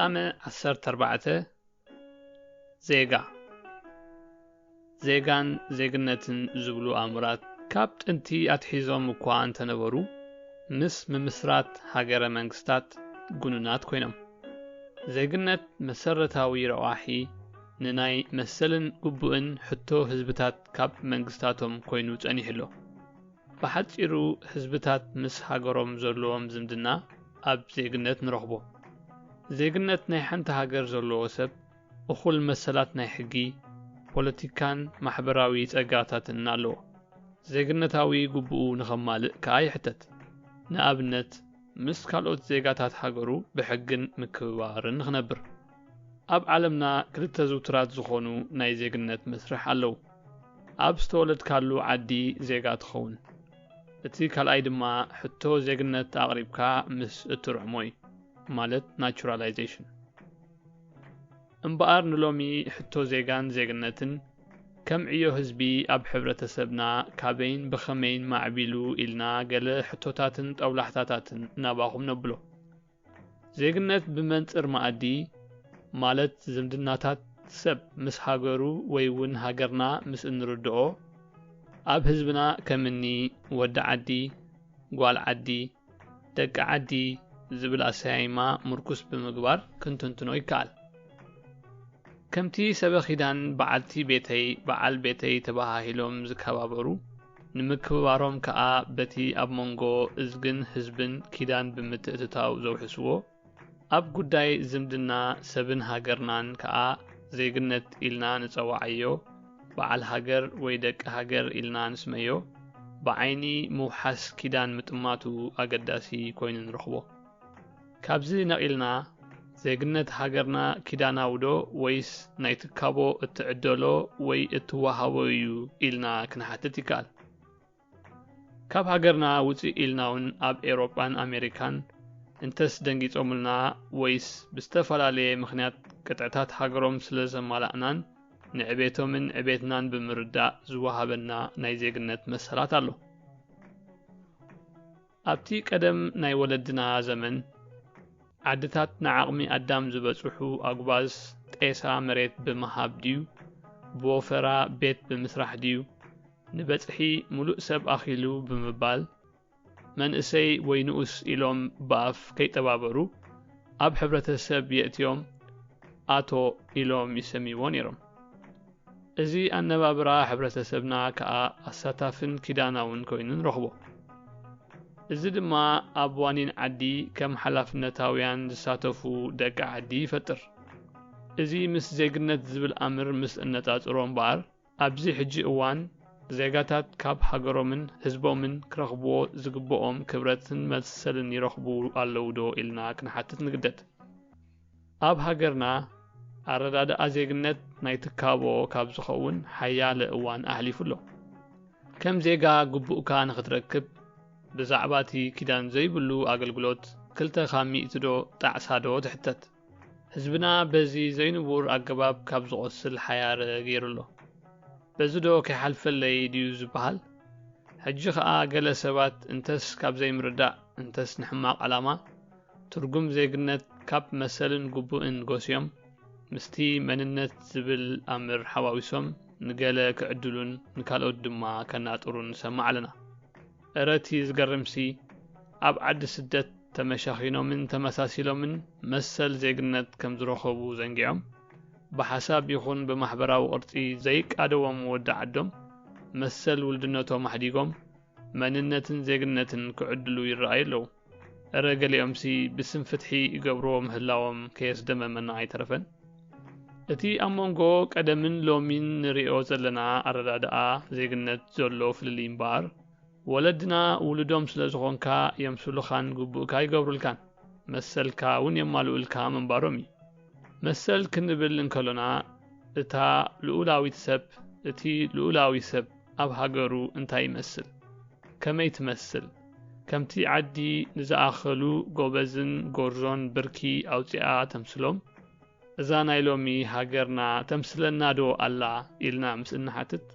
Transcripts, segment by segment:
ዓመ ዓሰርተ ኣርባዕተ፣ ዜጋ። ዜጋን ዜግነትን ዝብሉ ኣምራት ካብ ጥንቲ ኣትሒዞም እኳ እንተነበሩ፣ ምስ ምምስራት ሃገረ መንግስታት ግኑናት ኮይኖም። ዜግነት መሰረታዊ ረቋሒ ንናይ መሰልን ግቡእን ሕቶ ህዝብታት ካብ መንግስታቶም ኮይኑ ጸኒሑ ኣሎ። ብሓጺሩ ህዝብታት ምስ ሃገሮም ዘለዎም ዝምድና ኣብ ዜግነት ንረኽቦ። ዜግነት ናይ ሓንቲ ሃገር ዘለዎ ሰብ እኹል መሰላት ናይ ሕጊ፣ ፖለቲካን ማሕበራዊ ጸጋታትን ኣለዎ። ዜግነታዊ ግቡኡ ንኸማልእ ከኣ ይሕተት። ንኣብነት፣ ምስ ካልኦት ዜጋታት ሃገሩ ብሕግን ምክብባርን ንኽነብር። ኣብ ዓለምና ክልተ ዝውቱራት ዝኾኑ ናይ ዜግነት መስርሕ ኣለዉ። ኣብ ዝተወለድካሉ ዓዲ ዜጋ ትኸውን። እቲ ካልኣይ ድማ ሕቶ ዜግነት ኣቕሪብካ ምስ እትርዕሞ እዩ፣ ማለት ናቹራላይዜሽን። እምበኣር ንሎሚ ሕቶ ዜጋን ዜግነትን ከም ዕዮ ህዝቢ ኣብ ሕብረተሰብና ካበይን ብኸመይን ማዕቢሉ ኢልና ገለ ሕቶታትን ጠውላሕታታትን ናባኹም ነብሎ። ዜግነት ብመንጽር መኣዲ፣ ማለት ዝምድናታት ሰብ ምስ ሃገሩ ወይ እውን ሃገርና ምስ እንርድኦ፣ ኣብ ህዝብና ከም እኒ ወዲ ዓዲ፣ ጓል ዓዲ፣ ደቂ ዓዲ ዝብል ኣሰያይማ ምርኩስ ብምግባር ክንትንትኖ ይከኣል። ከምቲ ሰበ ኺዳን በዓልቲ ቤተይ በዓል ቤተይ ተበሃሂሎም ዝከባበሩ፣ ንምክብባሮም ከኣ በቲ ኣብ መንጎ እዝግን ህዝብን ኪዳን ብምትእትታው ዘውሕስዎ፣ ኣብ ጉዳይ ዝምድና ሰብን ሃገርናን ከኣ ዜግነት ኢልና ንጸውዓዮ፣ በዓል ሃገር ወይ ደቂ ሃገር ኢልና ንስመዮ፣ ብዓይኒ ምውሓስ ኪዳን ምጥማቱ ኣገዳሲ ኮይኑ ንረኽቦ። ካብዚ ነቒልና፣ ዜግነት ሃገርና ኪዳናዊ ዶ ወይስ ናይ ትካቦ እትዕደሎ ወይ እትወሃቦ እዩ ኢልና ክንሓትት ይከኣል። ካብ ሃገርና ውፅእ ኢልና እውን ኣብ ኤውሮጳን ኣሜሪካን እንተስ ደንጊጾምልና ወይስ ብዝተፈላለየ ምኽንያት ቅጥዕታት ሃገሮም ስለ ዘማላእናን ንዕቤቶምን ዕቤትናን ብምርዳእ ዝወሃበና ናይ ዜግነት መሰላት ኣሎ። ኣብቲ ቀደም ናይ ወለድና ዘመን ዓድታት ንዓቕሚ ኣዳም ዝበጽሑ ኣጉባዝ ጤሳ መሬት ብምሃብ ድዩ፣ ብወፈራ ቤት ብምስራሕ ድዩ፣ ንበጽሒ ምሉእ ሰብ ኣኺሉ ብምባል፣ መንእሰይ ወይ ንኡስ ኢሎም ብኣፍ ከይጠባበሩ፣ ኣብ ሕብረተሰብ የእትዮም ኣቶ ኢሎም ይሰምይዎ ነይሮም። እዚ ኣነባብራ ሕብረተሰብና ከኣ ኣሳታፍን ኪዳናውን ኮይኑ ንረኽቦ። እዚ ድማ ኣብ ዋኒን ዓዲ ከም ሓላፍነታውያን ዝሳተፉ ደቂ ዓዲ ይፈጥር። እዚ ምስ ዜግነት ዝብል ኣምር ምስ እነጻጽሮ እምበኣር፣ ኣብዚ ሕጂ እዋን ዜጋታት ካብ ሃገሮምን ህዝቦምን ክረኽብዎ ዝግብኦም ክብረትን መሰልን ይረኽቡ ኣለዉ ዶ ኢልና ክንሓትት ንግደድ። ኣብ ሃገርና ኣረዳድኣ ዜግነት ናይ ትካቦ ካብ ዝኸውን ሓያለ እዋን ኣሕሊፉ ኣሎ። ከም ዜጋ ግቡእካ ንኽትረክብ ብዛዕባ እቲ ኪዳን ዘይብሉ ኣገልግሎት ክልተ ካብ ሚእቲ ዶ ጣዕሳ ዶ ትሕተት። ህዝብና በዚ ዘይንቡር ኣገባብ ካብ ዝቖስል ሓያረ ገይሩ ኣሎ። በዚ ዶ ከይሓልፈለይ ድዩ ዝበሃል? ሕጂ ኸኣ ገለ ሰባት እንተስ ካብ ዘይምርዳእ እንተስ ንሕማቕ ዓላማ ትርጉም ዜግነት ካብ መሰልን ግቡእን ጎስዮም ምስቲ መንነት ዝብል ኣምር ሓዋዊሶም ንገለ ክዕድሉን ንካልኦት ድማ ከናጥሩን ንሰምዕ ኣለና። እረ እቲ ዝገርምሲ ኣብ ዓዲ ስደት ተመሻኺኖምን ተመሳሲሎምን መሰል ዜግነት ከም ዝረኸቡ ዘንጊዖም ብሓሳብ ይኹን ብማሕበራዊ ቅርጺ ዘይቃደዎም ወዲ ዓዶም መሰል ውልድነቶም ኣሕዲጎም መንነትን ዜግነትን ክዕድሉ ይረኣዩ ኣለዉ። እረ ገሊኦምሲ ብስም ፍትሒ ይገብርዎ ምህላዎም ከየስደመመና ኣይተረፈን። እቲ ኣብ መንጎ ቀደምን ሎሚን ንሪኦ ዘለና ኣረዳድኣ ዜግነት ዘሎ ፍልልይ እምበኣር፣ ወለድና ውሉዶም ስለ ዝኾንካ የምስሉኻን ግቡእካ ይገብሩልካን፣ መሰልካ እውን የማልኡልካ ምንባሮም እዩ። መሰል ክንብል እንከሎና፣ እታ ልኡላዊት ሰብ፣ እቲ ልኡላዊ ሰብ ኣብ ሃገሩ እንታይ ይመስል? ከመይ ትመስል? ከምቲ ዓዲ ንዝኣኸሉ ጎበዝን ጎርዞን ብርኪ ኣውጺኣ ተምስሎም፣ እዛ ናይ ሎሚ ሃገርና ተምስለና ዶ ኣላ? ኢልና ምስ እንሓትት፣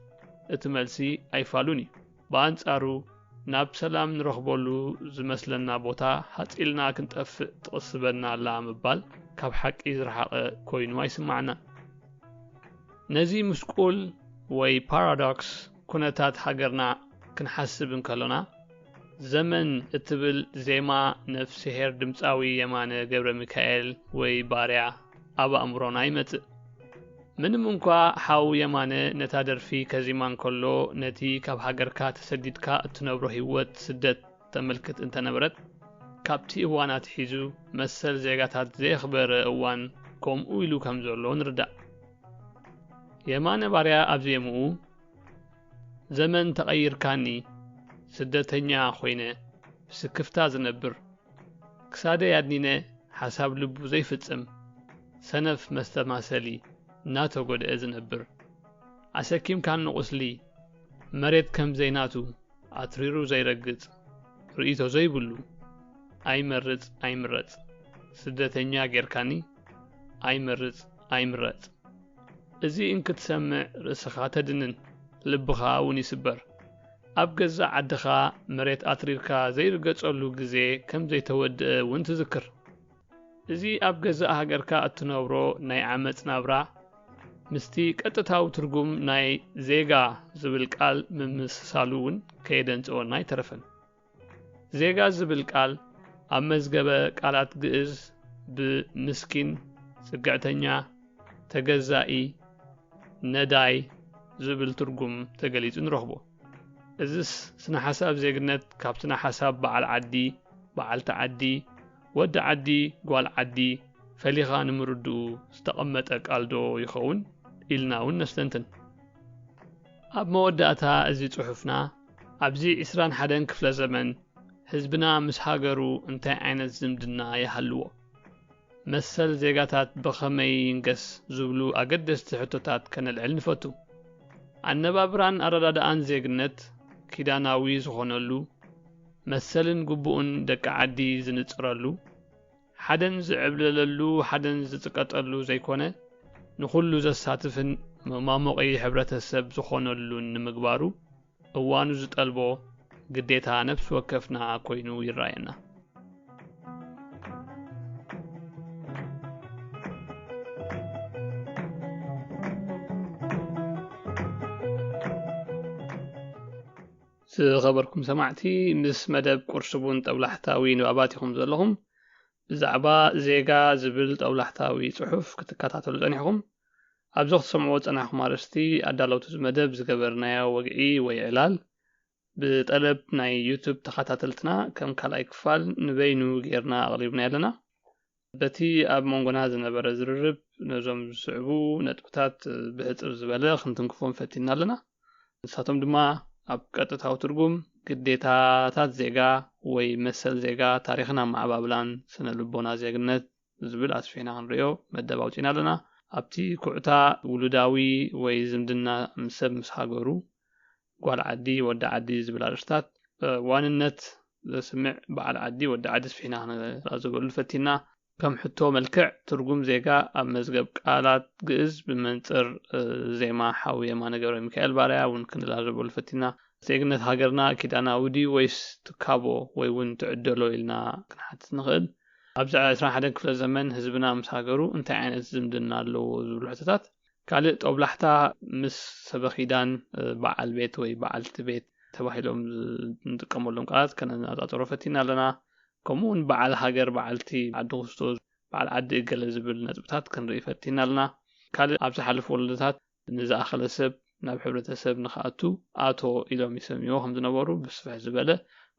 እቲ መልሲ ኣይፋሉን እዩ። ብኣንጻሩ፣ ናብ ሰላም ንረኽበሉ ዝመስለና ቦታ ሃጽ ኢልና ክንጠፍእ ትቕስበና ኣላ ምባል ካብ ሓቂ ዝረሓቐ ኮይኑ ኣይስማዓናን። ነዚ ምስቁል ወይ ፓራዶክስ ኩነታት ሃገርና ክንሓስብ እንከሎና፣ ዘመን እትብል ዜማ ነፍስሄር ድምጻዊ የማነ ገብረ ሚካኤል ወይ ባርያ ኣብ ኣእምሮና ይመጽእ። ምንም እንኳ ሓው የማነ ነታ ደርፊ ከዚማ እንከሎ፣ ነቲ ካብ ሃገርካ ተሰዲድካ እትነብሮ ህይወት ስደት ተመልክት እንተነበረት፣ ካብቲ እዋን ኣትሒዙ መሰል ዜጋታት ዘየኽበረ እዋን ከምኡ ኢሉ ከም ዘሎ ንርዳእ። የማነ ባርያ ኣብ ዜምኡ፣ "ዘመን ተቐይርካኒ፣ ስደተኛ ኮይነ ብስክፍታ ዝነብር፣ ክሳደይ ኣድኒነ ሓሳብ ልቡ ዘይፍጽም፣ ሰነፍ መስተማሰሊ እናተጎድአ ዝነብር፣ ኣሰኪምካኒ ቁስሊ፣ መሬት ከም ዘይናቱ ኣትሪሩ ዘይረግጽ፣ ርእይቶ ዘይብሉ፣ ኣይመርጽ ኣይምረጽ፣ ስደተኛ ጌርካኒ፣ ኣይመርጽ ኣይምረጽ። እዚ እንክትሰምዕ ርእስኻ ተድንን፣ ልብኻ እውን ይስበር። ኣብ ገዛእ ዓድኻ መሬት ኣትሪርካ ዘይርገጸሉ ግዜ ከም ዘይተወድአ እውን ትዝክር። እዚ ኣብ ገዛእ ሃገርካ እትነብሮ ናይ ዓመጽ ናብራ፣ ምስቲ ቀጥታዊ ትርጉም ናይ ዜጋ ዝብል ቃል ምምስሳሉ እውን ከየደንጸወና ኣይተረፈን። ዜጋ ዝብል ቃል ኣብ መዝገበ ቃላት ግእዝ ብምስኪን፣ ጽግዕተኛ፣ ተገዛኢ፣ ነዳይ ዝብል ትርጉም ተገሊጹ ንረኽቦ። እዝስ ስነ ሓሳብ ዜግነት ካብ ስነ ሓሳብ በዓል ዓዲ፣ በዓልቲ ዓዲ፣ ወዲ ዓዲ፣ ጓል ዓዲ ፈሊኻ ንምርድኡ ዝተቐመጠ ቃል ዶ ይኸውን ኢልና እውን ነስተንትን። ኣብ መወዳእታ እዚ ጽሑፍና፣ ኣብዚ ዕስራን ሓደን ክፍለ ዘመን ህዝብና ምስ ሃገሩ እንታይ ዓይነት ዝምድና ይሃልዎ? መሰል ዜጋታት ብኸመይ ይንገስ ዝብሉ ኣገደስቲ ሕቶታት ከነልዕል ንፈቱ። ኣነባብራን ኣረዳድኣን ዜግነት ኪዳናዊ ዝኾነሉ፣ መሰልን ግቡእን ደቂ ዓዲ ዝንጽረሉ፣ ሓደን ዝዕብለለሉ፣ ሓደን ዝጽቀጠሉ ዘይኮነ፣ ንኹሉ ዘሳትፍን መማሞቒ ሕብረተሰብ ዝኾነሉን ንምግባሩ፣ እዋኑ ዝጠልቦ ግዴታ ነፍሲ ወከፍና ኮይኑ ይረኣየና። ዝኸበርኩም ሰማዕቲ፣ ምስ መደብ ቁርሲ ቡን ጠብላሕታዊ ንባባት ኢኹም ዘለኹም። ብዛዕባ ዜጋ ዝብል ጠብላሕታዊ ጽሑፍ ክትከታተሉ ጸኒሕኹም። ኣብዚ ክትሰምዕዎ ዝጸናሕኩም ኣርእስቲ፣ ኣዳለውቲ እዚ መደብ ዝገበርናዮ ወግዒ ወይ ዕላል፣ ብጠለብ ናይ ዩቱብ ተኸታተልትና ከም ካልኣይ ክፋል ንበይኑ ጌርና ኣቕሪብናዮ ኣለና። በቲ ኣብ መንጎና ዝነበረ ዝርርብ፣ ነዞም ዝስዕቡ ነጥብታት ብሕጽር ዝበለ ክንትንክፎም ፈቲና ኣለና። ንሳቶም ድማ፣ ኣብ ቀጥታዊ ትርጉም፣ ግዴታታት ዜጋ ወይ መሰል ዜጋ፣ ታሪኽን ኣመዓባብላን፣ ስነ ልቦና ዜግነት ዝብል ኣስፊሕና ክንርእዮ መደብ ኣውጺና ኣለና። ኣብቲ ኩዕታ፣ ውሉዳዊ ወይ ዝምድና ምስ ሰብ ምስ ሃገሩ፣ ጓል ዓዲ፣ ወዲ ዓዲ ዝብል ኣርእስታት፣ እ፣ ዋንነት ዘስምዕ በዓል ዓዲ፣ ወዲ ዓዲ ኣስፊሕና ክንራዘበሉ ፈቲና። ከም ሕቶ መልክዕ፣ ትርጉም ዜጋ ኣብ መዝገብ ቃላት ግእዝ ብመንጽር፣ እ፣ ዜማ ሓው የማነ ገብረ ሚካኤል ባርያ እውን ክንላዘበሉ ፈቲና። ዜግነት ሃገርና ኪዳናዊ ድዩ ወይስ ትካቦ ወይ እውን ትዕደሎ ኢልና ክንሓትት ንኽእል። ኣብዚ ዕስራን ሓደን ክፍለ ዘመን ህዝብና ምስ ሃገሩ እንታይ ዓይነት ዝምድና ኣለዎ ዝብሉ ሕቶታት። ካልእ ጦብላሕታ፣ ምስ ሰበኺዳን፣ እ፣ በዓል ቤት ወይ በዓልቲ ቤት ተባሂሎም ዝ-፣ እንጥቀመሎም ቃላት ከነነጻጽሮ ፈቲና ኣለና። ከምኡ እውን በዓል ሃገር፣ በዓልቲ ዓዲ ክስቶ፣ በዓል ዓዲ እገለ ዝብል ነጥብታት ክንርኢ ፈቲና ኣለና። ካልእ፣ ኣብ ዝሓለፉ ወለዶታት ንዝኣኸለ ሰብ ናብ ሕብረተሰብ ንኽኣቱ ኣቶ ኢሎም ይሰምይዎ ከም ዝነበሩ ብስፍሕ ዝበለ፣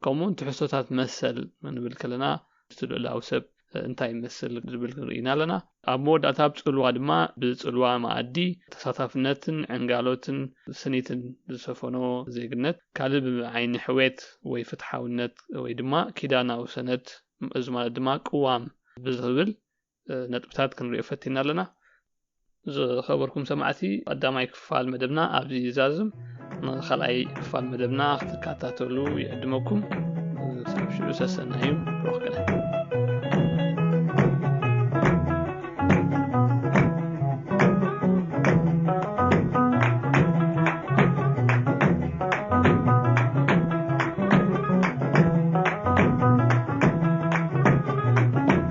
ከምኡ እውን ትሕዝቶታት መሰል ክንብል ከለና፣ እቲ ልኡላዊ ሰብ እንታይ ይመስል ዝብል ርኢና ኣለና። ኣብ መወዳእታ፣ ኣብ ጽልዋ ድማ፣ ብጽልዋ መኣዲ ተሳታፍነትን ዕንጋሎትን ስኒትን ዝሰፈኖ ዜግነት፣ ካልእ ብዓይኒ ሕውየት ወይ ፍትሓውነት ወይ ድማ ኪዳናዊ ሰነድ፣ እዚ ማለት ድማ ቅዋም ብዝብል፣ እ፣ ነጥብታት ክንሪኦ ፈቲና ኣለና። ዝኸበርኩም ሰማዕቲ፣ ቀዳማይ ክፋል መደብና ኣብዚ ይዛዝም። ንኻልኣይ ክፋል መደብና ክትከታተሉ ይዕድመኩም። ክሳብ ሽዑ ሰሰናዩ፣ ብሩኽ ቀዳም።